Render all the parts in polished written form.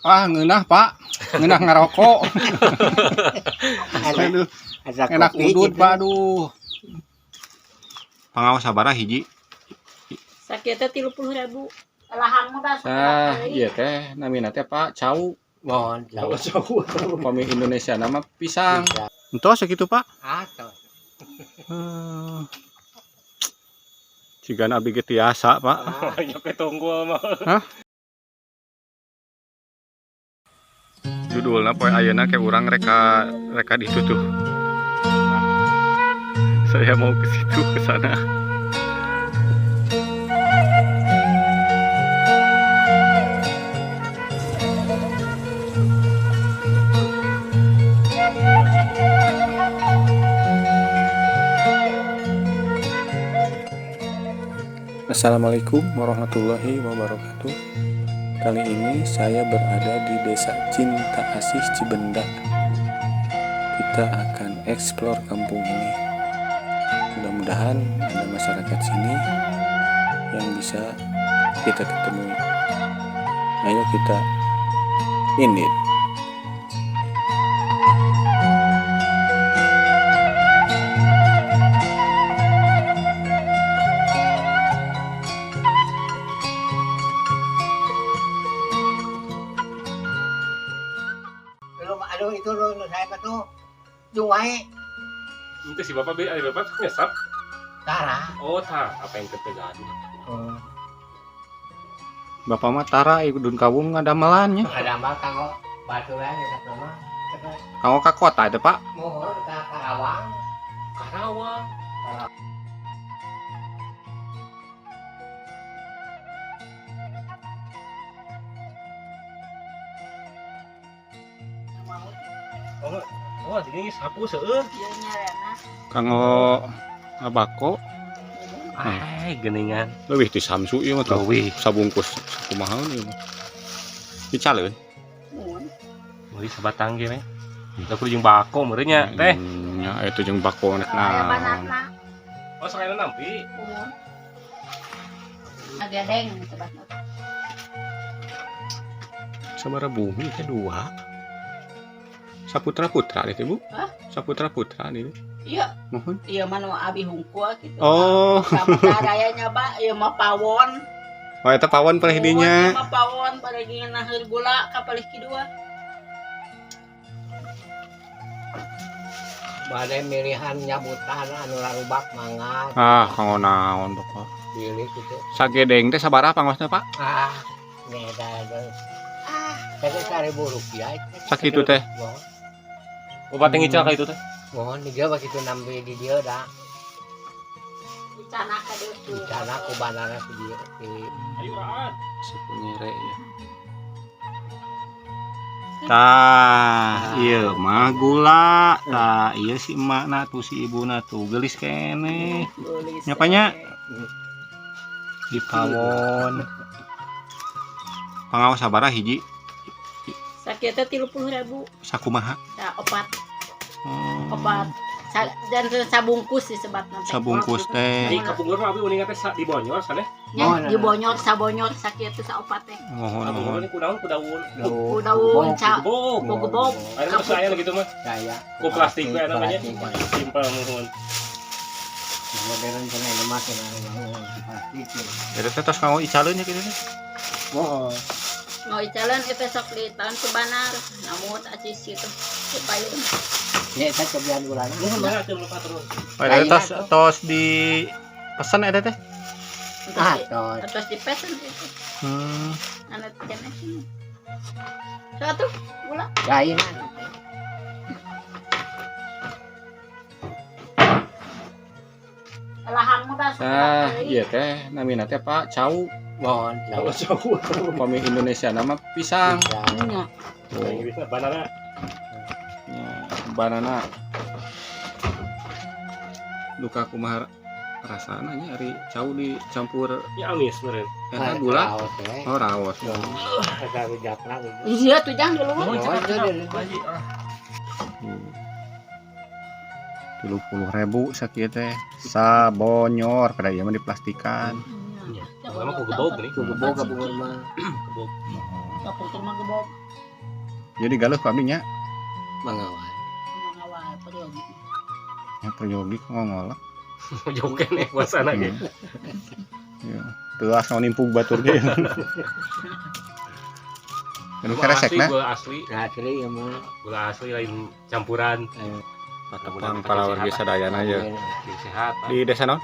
Ah, ngeunah, Pak. Ngeunah ngarokok. Aduh, enak udud, Pak. Aduh. Pangaos sabaraha hiji? Sakieu teh 30.000. Lahang mah Ah, iya teh namina teh Pak cau. Mohon cau. Pami Indonesia nama pisang. Entos sakitu, Pak. Atos. Cigana abdi ge tiasa, Pak. Nyok tunggul mah. Hah? Judulna poe ayeuna ke urang reka reka ditu tuh. Saya mau ke situ, ke sana. Assalamualaikum warahmatullahi wabarakatuh. Kali ini saya berada di Desa Cinta Asih Cibenda. Kita akan eksplor kampung ini. Mudah-mudahan ada masyarakat sini yang bisa kita ketemu. Ayo kita indit. Aduh, itu lu saya mah tuh wae. Itu si bapak ada bapak nyesap. Tara. Oh, tara. Apa yang ketegaduh? Oh. Bapak mah tara dun kawung ngadamelan nya. Ngadamel kanggo baturan eta mah. Kanggo ka kota teh, Pak. Mohon ka Karawang. Karawang. Oh, ini sapu seueur. Ieu nyarana. Kanggo ngabako. Ah, geningan. Leuwih ti Samsu ieu mah tuh. Leuwih. Sabungkus kumaha ieu mah. Dicaleun. Mun. Meuli sabatang ge meh. Da kudu jeung bako meureun nya teh. Nya eta jeung bako nek Aya naon. banatna. Oh, sakayana nampi. Mun. Agedeng sebatna. Sabaraha bumi teh dua. Saputra-putra teh, Bu? Hah? Saputra-putra nih. Iya, Mohon. iya mah nu abi hungkul gitu. Oh. Saputra nya, Pak, ieu mah pawon. Oh, eta pawon palih dinya. Ieu mah pawon pada naheur gula ka palih kidua. Bade milihan nyabutan anu larubak mangga. Ah, kanggo naon, Bapak? Pilih gitu. Sagedeng teh sabaraha pangosna, Pak? Ah, nih da. Ah, tadi Rp1.000. Sakitu teh. Mohon. Bapak teh ngical ka itu teh. Mohon di dia begitu nampi di dia dah. Dicana ka dieu tuh. Dicana ku banana si dia. Ayo raat. Sepunyere ya. Tah, ieu mah gula. Tah, ieu si emakna tuh, si ibuna tuh geulis keneh. Geulis. Nyapanya? Di pawon. Pangaos sabaraha hiji? Sakieu teh 30.000. Sakumaha? Sa opat, Oh. opat. Sa, dan sabungkus disebatna teh. Sabungkus teh. Di kapungkur mah abi uninga teh di Bonyor sana. Nya di Bonyor sabonyor sakieu teh saopat teh. Mohon Kapungkur mohon. ini kudaun kudaun. Ku daun ca Gebog. ku gebog. Ayo mah saya gitu mah. Saya. Ku plastik we namanya. Simpel mohon. Modern cenah ini mah cenah plastik. Eta teh tos kanggo icaleun nya kitu teh. Mohon. Mau icalan itu sok di tahun kebanar, namut acis gitu, supaya Ya eta cobian gulana. Nuhun mangga teu lupa terus. Oh, eta tos tos di pesen eta teh. Ah, tos. terus dipesen itu, anak kene. Satu gula. Lain. Lahang mah Tah, ieu teh namina teh Pak cau. Mohon. Kalau jauh. Pami Indonesia nama pisang. Nya. Tuh, Inggrisna banana. nya, banana. Duka kumaha rasana nya ari cau dicampur Ya amis meureun. eta gula. Oh, raos. Eta rujakna gitu. Iya tuh jang dulu. Mohon Mohon, cekap. 30.000 sakieu teh. Sabonyor pada ieu mah diplastikan. Lama ku gebog nih. Ku gebog kapungkur mah. Gebog. Mohon. Kapungkur mah gebog. Jadi galuh ku abdi nya. Mangga wae. Mangga wae peryogi. Ya peryogi ngongol. Jauh keneh puasana ge. Ya, teuas nimpug batur ge. Anu keresekna. Gula asli, Asli ya mah. gula asli lain campuran. Patepang palawargi sadayana ye. Jadi sehat. Pak. Di desa naon?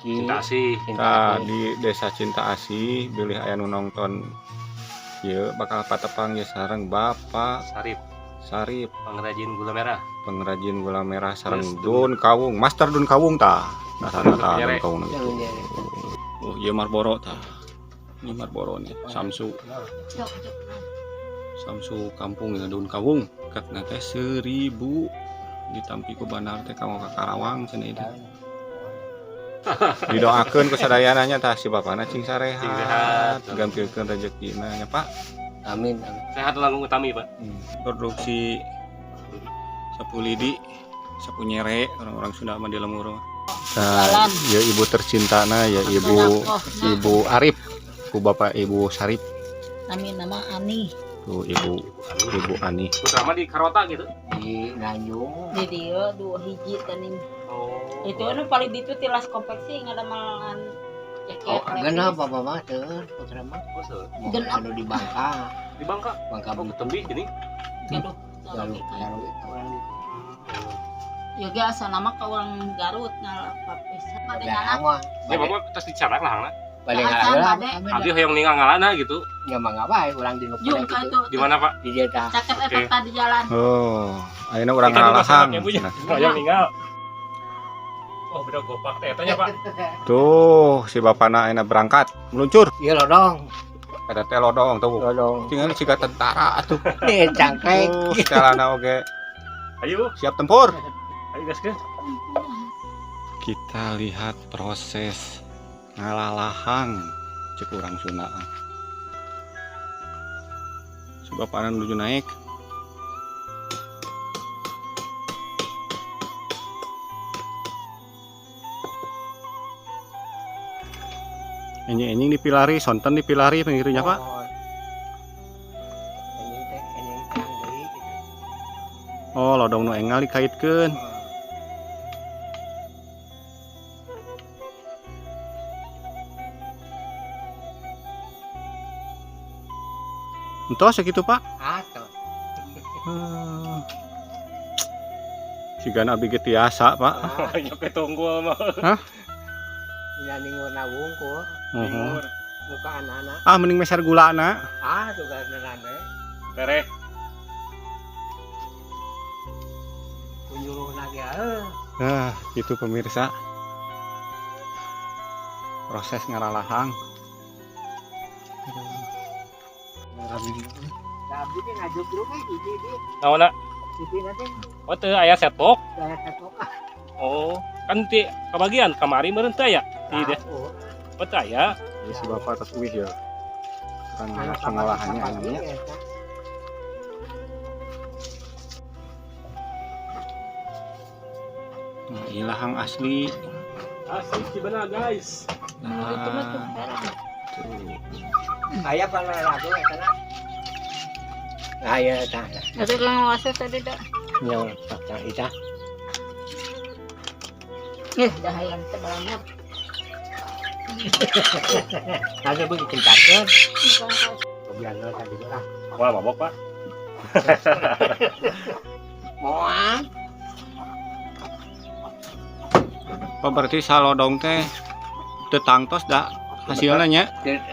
Cinta Asih. Tah, di desa Cinta Asih bilih aya nu nongton ieu bakal patepang ye sareng Bapak Sarip, Sarip pengrajin gula merah. Pengrajin gula merah sareng Yes, Dun Kawung, Master Dun Kawung tah. Nah, sana tah Dun Nyere. Kawung. Jangan jadi. Oh, ieu Marlboro tah. Ini Marlboro nih, Samsu. Jok jok. Samsu kampung ya Dun Kawung. Katna teh 1000 ditampi ku bandar teh ka Karawang cenah itu. Didoakeun ku sadayana nya tah si bapana cing Cing sarehat, sehat. gampilkeun rezekina nya Pak. Amin. Amin. Sehat langkung utami, Pak. Produksi sapu lidi, sapu nyere orang-orang Sunda mah di lembur mah. Nah, Jalan. ya ibu tercintana ya ibu Ibu Arif ku Bapak Ibu Sarip Nami nama Ani. tuh Ibu Ibu Ani. Putra mah di Karota gitu. Di Nanjung. Di dieu dua hiji teuing. Oh. Itu anu paling ditu tilas konveksi ngadamelan jaket. Oh, genap apa mah teu putra mah. Oh, Mau Genap. anu di Bangka, di Bangka. Bangka Oh, ketembih gini. Gaduh. Garut, Garut itu orang itu. Ya ge asa nama ka urang Garut ngalapapis. Bade Jarang ngalah. mah. Ya, Bapak tos dicarak lah, lah. Bade Acan, ngalah. bade. Abdi hoyong ninggal ngalana gitu. Ya mangga wae urang di nu Jung ka itu. Di mana, Pak? Di desa. Caket Oke. eta tadi jalan. Oh, ayeuna urang Ikan juga ngalahang. sehat ya, Bu, ya? Nah, Hoyong ninggal. Oh, beda gopak teh eta nya, Pak. tuh si bapana ayeuna berangkat meluncur. Iya lodong, Eta teh lodong tuh. lodong. Tinggal siga tentara atuh. Eh cangklek. Tuh, setelana oge Ayo, siap tempur. ayo gaskeun. Kita lihat proses ngalalahang cek urang Sunda. Si bapana menuju naik. Enjing-enjing dipilari, sonten dipilari pengirinya Pak. Oh. Anjing teh, anjing teh deui gitu. Oh, lodong nu enggal dikaitkeun. Entos sakitu Pak. Atuh. Sigana abdi ge tiasa Pak. Nyok tunggul mah. Nya ningurna wungkul, Muhun. muka anak-anak. Ah mending meser gulana. Ah, tuh rame. Tereh. Kunyuruh lagi ah. Nah, itu pemirsa. Proses ngaralahang. Abdi teh ngajugruk we hiji di. Naonna? Hiji nanti Oh, teu aya setbox. saya satu ah. Oh, kan ti kebagian kamari meureun teu aya. Di deh. Oh, Oh, teu aya. Ya, si bapak atas uih ya. Kan anu pengolahannya pagi anunya. eta. Nah, ini lahang asli. Asli Cibena, guys. Nah, itu mah tuh Nah, heran. tuh. Aya panarago eta na. Aya eta. Itu kan wasa tadi dah. Nya tah eta. Ih, dah hayang teh banget. Ada begitu kencarkeun. Kebian tadi lah. Wah, mabok, Pak. Moal. Pak berarti salodong teh teu tangtos da hasilnya nya.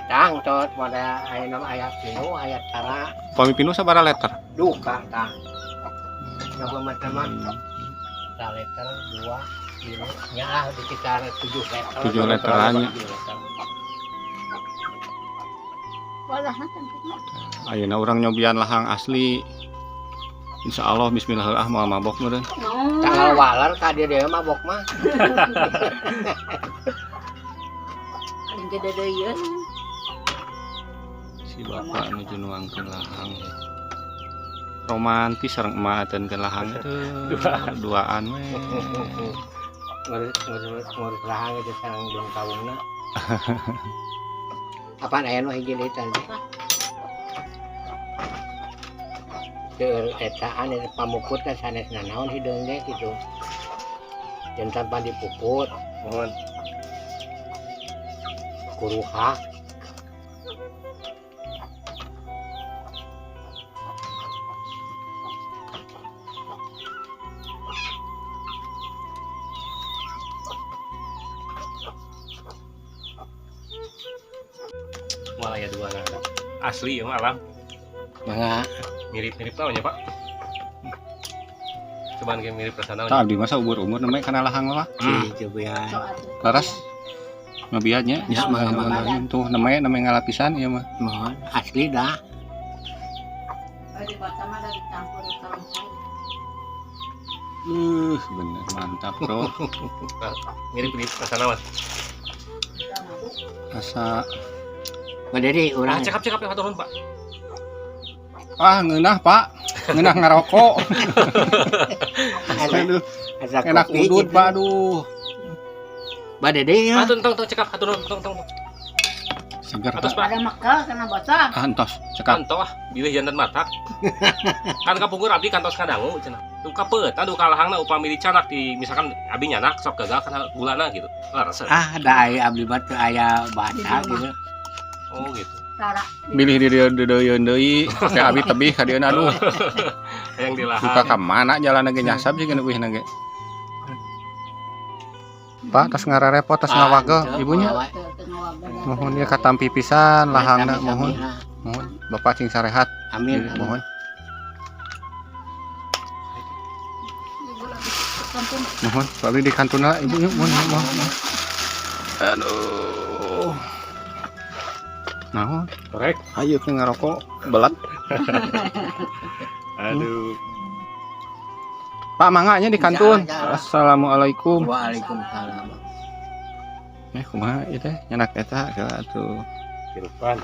Tang tot pada aya nama aya pinu aya tara Pami pinu sabaraha liter? duka tah. Nyoba teman liter dua kilo nya ah di sekitar 7 liter. 7 literannya. 7 liter. Walah, cantik mah. Ayeuna urang nyobian lahang asli. Insya Allah bismillah ah moal mabok meureun. No. Tanggal walar ka dieu deui mabok mah. Paling gede deui ieu. Si bapak nuju nuangkeun lahang. Romantis sareng emak ke lahang teh. Duaan we. Ngurus ngurus ngurus lahang itu sareng jeung kawungna. Apaan aya nu hiji deui tadi? Seueur etaan eta pamuput kan sanes nanaon hideung ge kitu. Jangan tanpa dipuput, Mohon. Kuruha. Malah ya dua nah. Asli ya mah alam. Mangga. Mirip-mirip tau nya, Pak. Cuman kayak mirip rasana. Tah abdi masa umur-umur namanya kana lahang mah, Pak. Coba. Sok atuh. Laras. Ngabiatnya. Ya, mangga, mangga. Tuh namanya namanya ngalapisan ieu mah. Mohon asli dah. Oh, di kota mah dari campur sama. Bener mantap, Bro. Mirip-mirip rasana, Mas. Rasa Pak Dedi Ah, urang cekap-cekap ya turun, Pak. ah ngeunah, Pak. Ngeunah ngarokok. asa, Aduh, asa enak kopi udut, gitu. Pak. Aduh. Pak Dedi ya. Ah, tong tong cekap, turun tong tong. Seger, Atos, Pak. Pak. Ada mekal kena basah. Ah, entos, cekap. Kanto ah, bilih jantan matak. Kan kapungkur abdi kantos kadangu cenah. Duh kapeutan duh kalahangna upami dicanak di misalkan abdi nyanak sok gagal kana gulana gitu. Leres. Ah, da aya abdi mah teu aya bahasa Di gitu. Oh gitu. Tara. Bilih di dieu deudeuyeun deui, teh abi tebih ka dieuna aduh. Yang di Duka lahan. ka mana jalan ge nyasab sih kana kuihna ge. Pak, tos ngararepot, tos ngawagel Ah, ibunya. Teu teu ngawagel. Mohon ya katampi pisan lahangna Sami-sami mohon. lah. Mohon Bapak cing sarehat. Amin. Amin. Mohon. Ibu lagi ke kampung. Mohon, Pak abdi di kantuna ibu yuk, mohon, mohon, mohon. Aduh. Naon? Korek. Ayo ke ngarokok belat. Aduh. Pak mangga nya di kantun. Jalan, jalan. Assalamualaikum. Waalaikumsalam. Eh kumaha ieu teh nyanak eta heula atuh. Kehidupan.